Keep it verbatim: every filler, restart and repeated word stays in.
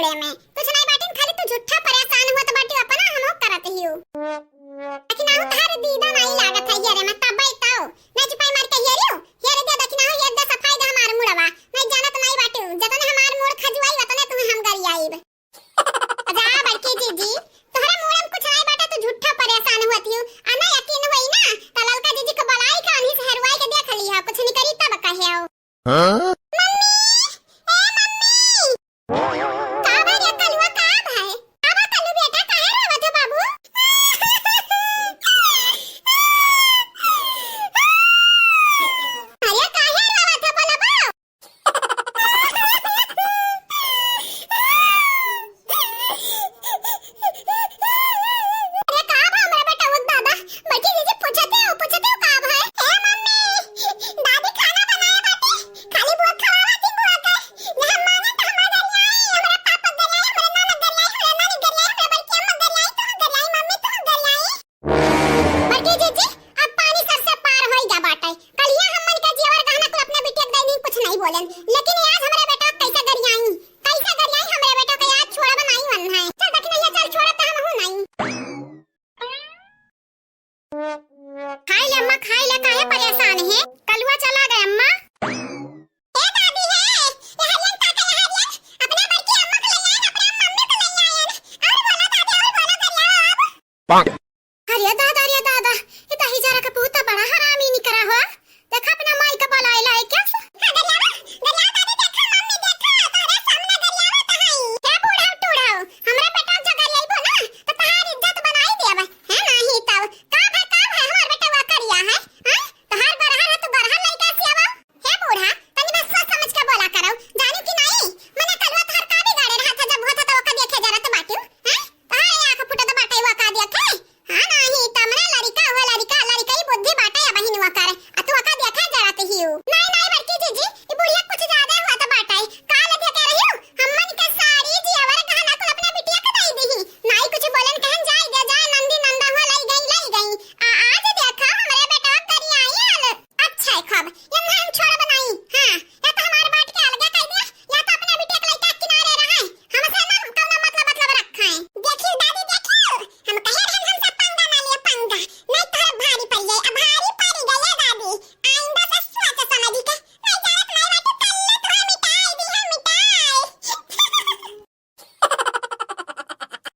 ते में कुछ नाई बाटिन, खाली तू झूठा परेशान हुआ तो बाटी, अपना हम करत हियो। लेकिन आहू तहार दीदा नाई लागत है, हेरे में तबई ताओ। नाई चुपाई मार के हेरियो, हेरे दे, लेकिन आहू ये दे सफाई दे हमार मुड़वा। नाई जानत नाई बाटियो, जतने हमार मुड़ खजुआई, वतने तुम्हें हम गरियाईब। जा बड़की जीजी, तोहरे मुड़ में कुछ नाई बाटे, तू झूठा परेशान हुआ थियो। आ ना यकीन हुई ना, त ललका जीजी को बुलाई के उन्हीं से हरवाई के देख लिहा, कुछ निकरी तब कहे हो। हाँ?